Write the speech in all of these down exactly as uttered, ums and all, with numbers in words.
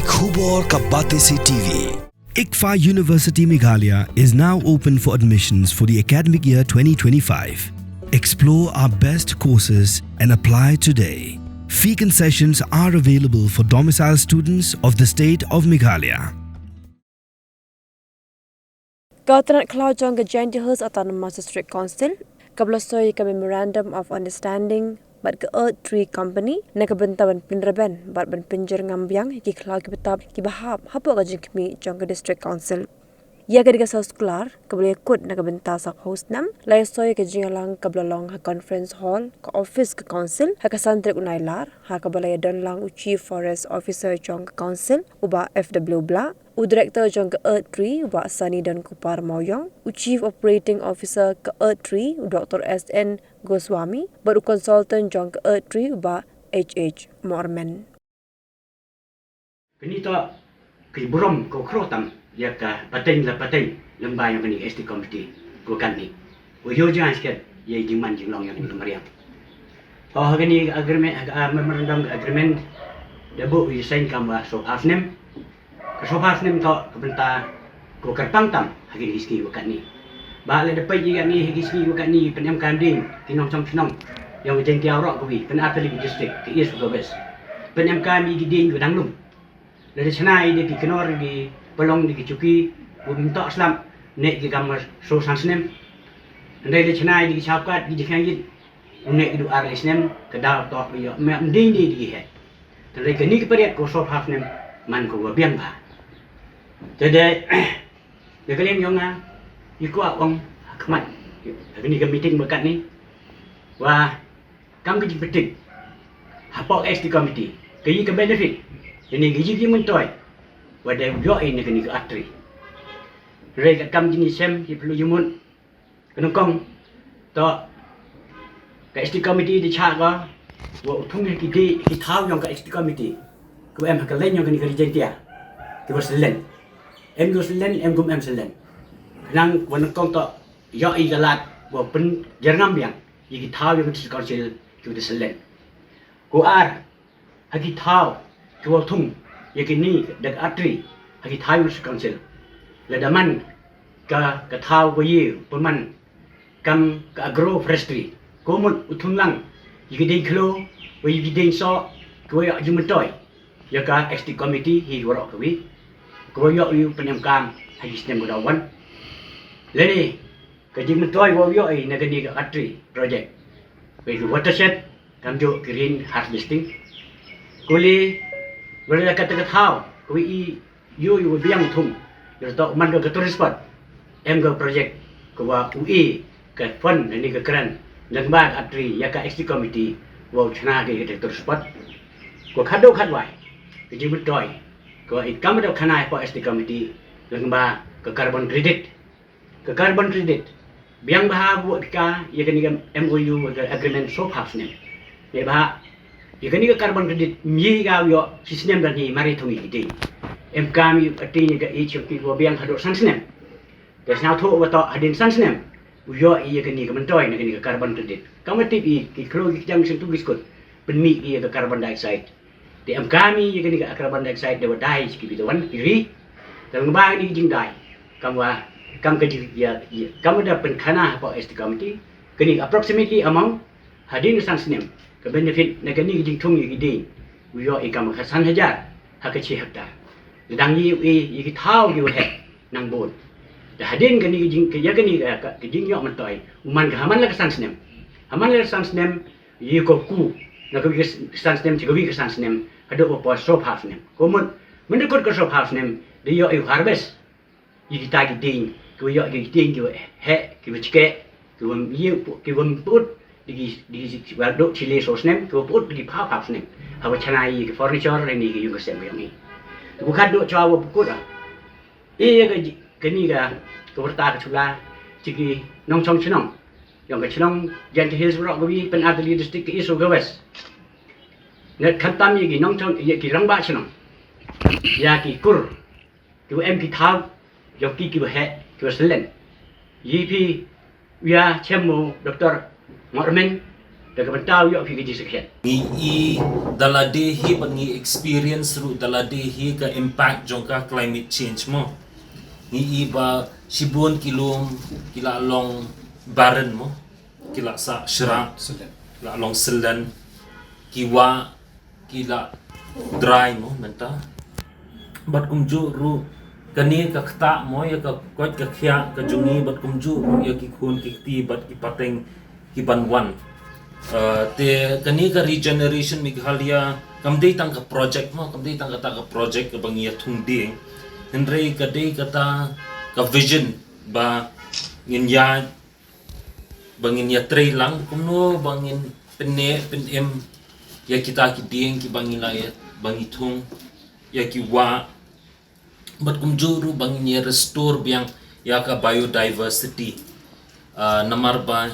Khubor ka Batesi T V. ICFAI University Meghalaya is now open for admissions for the academic year twenty twenty-five. Explore our best courses and apply today. Fee concessions are available for domicile students of the state of Meghalaya. Ka tnat khlaw jong ka Jaintia Hills Autonomous District Council kaba la soi ka Memorandum of Understanding bad ka Earth Tree Company na ka bynta ban pynrben bad ban pynjyrngam biang ïa ki khlaw ki btap kiba hap hapoh ka jingkhmih jong ka District Council. Ïa ka dei ka saw suklar kaba la ïakut na ka bynta sawphew snem, la ïasoi ïa ka jingïalang kaba la long ha Conference Hall ka ophis ka Council ha ka san tarik u Nailar, ha kaba la ïadon lang u Chief Forest Officer jong ka Council u Bah F W Blah, u Director jong ka Earth Tree u Bah Sani Donkupar Mawïong, u Chief Operating Officer ka Earth Tree u Doctor S N Goswami bad u Consultant jong ka Earth Tree u Bah H H Morman. Kane to ka burom ka khroh tam ïa ka pateng la pateng lem ba ïa kane ka S T committee ko kane. Ko ïoh jingïaseng ïa jingman jinglong ïa kane ka mariang. To ha kane ka agreement, ha ka, ah, memorandum ka agreement da buh ïa sign kam ba sawphew snem. Ka sawphew snem to ka bynta ko kyrpang tam ha kine ki sngi ba katne. Ba lada peit ïa kane ha ki sngi ba katne pynemkam ding ki nongshong shnong ïa ka Jaintia baroh kawei, pynartylli ki district ka East ka West. Pynemkam ïa ki ding ba dang lum. Lada shna ïa ki kynnoh ki pynlong ki chuki u bym toh slap ne ki kam sawphew san snem. Hynrei lada shna ïa ki shapkat ki jingkhang ïit u ne ki du ar lai snem ka daw toh ïa me am ding ding ding he. Hynrei kane ka period ko sawphew snem man ko ba biang bha. Te de da ka liang jong nga i kwah ong ha khmat ha kane ka meeting ba katne wa kam ka jingpyntip hapoh S T committee ka ïa ka benefit ïa ne ka ïa ka myntoi wa da ïoh ïa ne kane ka Earth Tree. Hynrei ka kam jingïasem ki pynlut jingmut ka nyngkong to ka S T committee da chah ka wa u thung ïa ki dei ki thaw jong ka S T committee kiba em ha ka leng jong kane ka Ri Jaintia kiba syllen. Em kiba syllen, em kum em syllen. Khnang wa nyngkong to ïoh ïa ka lad wa pynjyrngam biang ïa ki thaw jong ka District Council kiba da syllen. Ko ar ha ki thaw kiwa thung ïa kine da ka Earth Tree ha ki thaw jong ka District Council. Lada man ka ka thaw wa ïa pynman kam ka agroforestry ko mut u thung lang ïa ki ding khlo wa ïa ki ding soh kiwa ïa jingmyntoi ïa ka S T committee hi waroh kawi kiwa ïoh ïa u pynemkam ha ki snem ka daw wan. Lane ka jingmyntoi wa u ïoh ïa na kane ka Earth Tree project. Ka watershed kamjooh ki rain harvesting. Kuli wala kata ka thaw kawi i ïoh ïa u biang thung ïa to man ka tourist spot. Em ka project ka wa u i ka fund ne ka grant lyngba ka Earth Tree ïa ka S T committee wa u chna ka ïa ka tourist spot. Ko khadduh khadwai ka jingmyntoi ka wa i kam da khana ïa ka S T committee lyngba ka carbon credit. Ka carbon credit biang bha buh ka ïa kane ka M O U ka agreement sawphew snem. Ne bha ïa kane ka carbon credit mi ga ïoh shi snem da ni mari thung i ding. Em kam ïa ka ting ïa ka i chim ki wa biang haduh san snem. Ka sñiaw thuh wa to hadien san snem u ïoh ïa kane ka myntoi na kane ka carbon credit. Kam wa tip i ki khloo ki jang sñiaw thuh ki skut pynmih ïa ka carbon dioxide. Te em kam ïa kane ka carbon dioxide da wa dai ki bit wan ki ri. Te lyngba kane ka jingdai kam wa kam ka jing ïa kam da pynkhana hapoh S T committee kane ka approximately amount hadien ka san snem ka benefit na kane ka jingthung ïa ki ding u ïoh i kam ka san hajar ha ka chi hektar. Da dang ïa u ïa ki thaw ïa u hek nang bun. Da hadien kane ka jing ka ïa kane ka ka jingïoh myntoi u man ka haman la ka san snem. Haman la ka san snem ïa ko ku na ka wi ka san snem chi ka wi ka san snem haduh wa por sawphew snem. Ko mut mynta kut ka sawphew snem da ïoh ïa u harvest ïa kita ki ding ki wa ïoh ki ding ki wa heh ki wa chkeh ki wa ïa ki wa put di ki di ki wa dok chile so snem ki wa put di ki phew phew snem. Ha wa chana ïa ki furniture ne ki yung ka sem ka yong i. Ki wa khat dok cha wa pukut ah. Ïa ka kani ka ka warta ka chula chi ki nongchong chnong. Yong ka chnong Jaintia Hills Rock ka wi Pynartylli District ka East ka West. Ngat khamtam ïa ki nongchong ïa ki rangbah chnong. Ïa ki kur ki wa em ki thaw yong ki ki wa heh ki wa selen. Yi phi ïa chem mo Doctor Mormen Da ka bynta u ïoh phi ka jingsngewsih. Ngi i da lade hi bad ngi experience ruh da lade hi ka impact jong ka climate change mo. Ngi i ba shibun ki lum ki la long barren mo. Ki la sah shrah, la long syllen, ki wah ki la dry mo mynta. Bad kumjuh ruh kane ka ktah mo ïa ka koit ka khiah ka jong ngi bad kumjuh ruh ïa ki khun ki kti bad ki pateng ki ban wan. Uh, te kane ka Regeneration Meghalaya kam dei tang ka project mo, kam dei tang kata ka project kaba ngi ïa thung dieng. Hynrei ka dei kata ka vision ba ngin ïa ba ngin ïa trei lang kumno ba ngin pynneh pynim ïa kita ki dieng kiba ngi la ïa ba ngi thung ïa ki wah bad kumjuh ruh ba ngin ïa restore biang ïa ka biodiversity. Ah, namar ba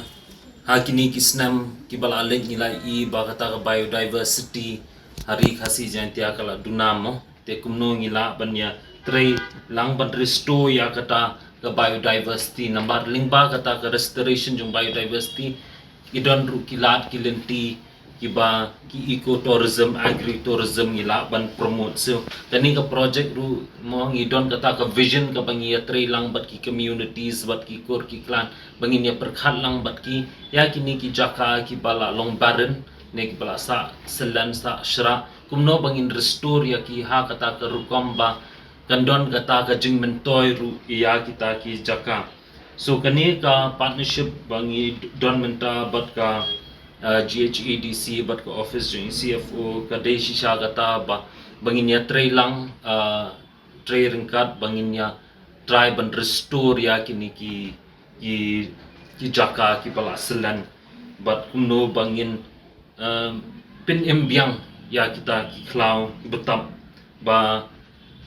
ha kine ki snem kiba la leit ngi la i ba kata ka biodiversity ha Ri Khasi Jaiñtia ka la duna mo. Te kumno ngi lah ban ïa trei lang ban restore ïa kata ka biodiversity, namar lyngba kata ka restoration jong biodiversity i don ruh ki lad ki lynti kiba ki ecotourism, agritourism ngi lah ban promote. So kane ka project ruh mo ngi don kata ka vision kaba ngi ïa trei lang bad ki communities bad ki kur ki klan ba ngin ïa pyrkhat lang bad ki ïa kine ki jaka kiba la long barren ne kiba la sah syllen sah shrah. Kumno ba ngin restore ïa ki ha kata ka rukom ba kan don kata ka jingmyntoi ruh ïa kita ki jaka. So kane ka partnership ba ngi don mynta bad ka, uh, G H A D C bad ka office jong C F O ka dei shisha kata ba ba ngin ïa trei lang, uh, trei ryngkat ba ngin ïa try ban restore ïa kine ki ki ki jaka kiba la syllen bad kumno ba ngin, um, pynim biang ïa kita ki khlaw ki btap ba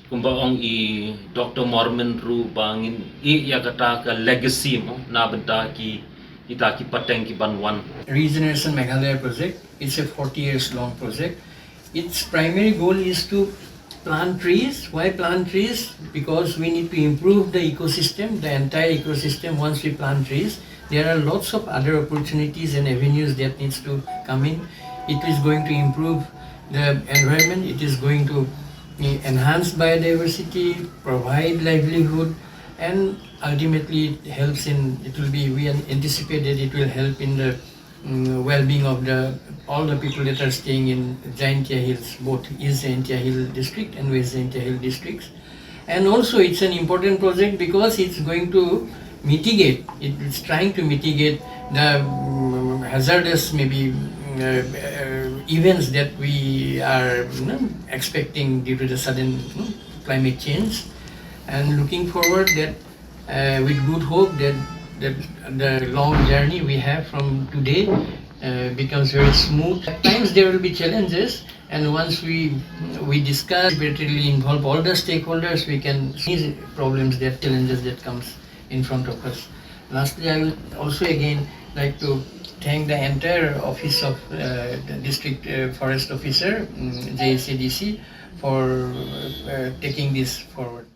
kumba ong i Doctor Mormon ruh ba ngin i ïa kata ka legacy mo na bynta ki kita ki pateng ki ban wan. Regeneration Meghalaya project, it's a forty years long project. Its primary goal is to plant trees. Why plant trees? Because we need to improve the ecosystem, the entire ecosystem. Once we plant trees, there are lots of other opportunities and avenues that needs to come in. It is going to improve the environment. It is going to, eh, enhance biodiversity, provide livelihood, and ultimately it helps in, it will be, we an-, anticipate that it will help in the, mm, well-being of the, all the people that are staying in Jaintia Hills, both East Jaintia Hill District and West Jaintia Hill districts. And also it's an important project because it's going to mitigate, it's trying to mitigate the, mm, hazardous maybe, mm, uh, uh, events that we are, you know, expecting due to the sudden, you know, climate change. And looking forward that, uh, with good hope that, that the long journey we have from today, uh, becomes very smooth. At times there will be challenges, and once we, we discuss, repeatedly involve all the stakeholders, we can see problems, that challenges that comes in front of us. Lastly, I will also again like to thank the entire office of, uh, the district, uh, forest officer, mm, J S A D C, for, uh, taking this forward.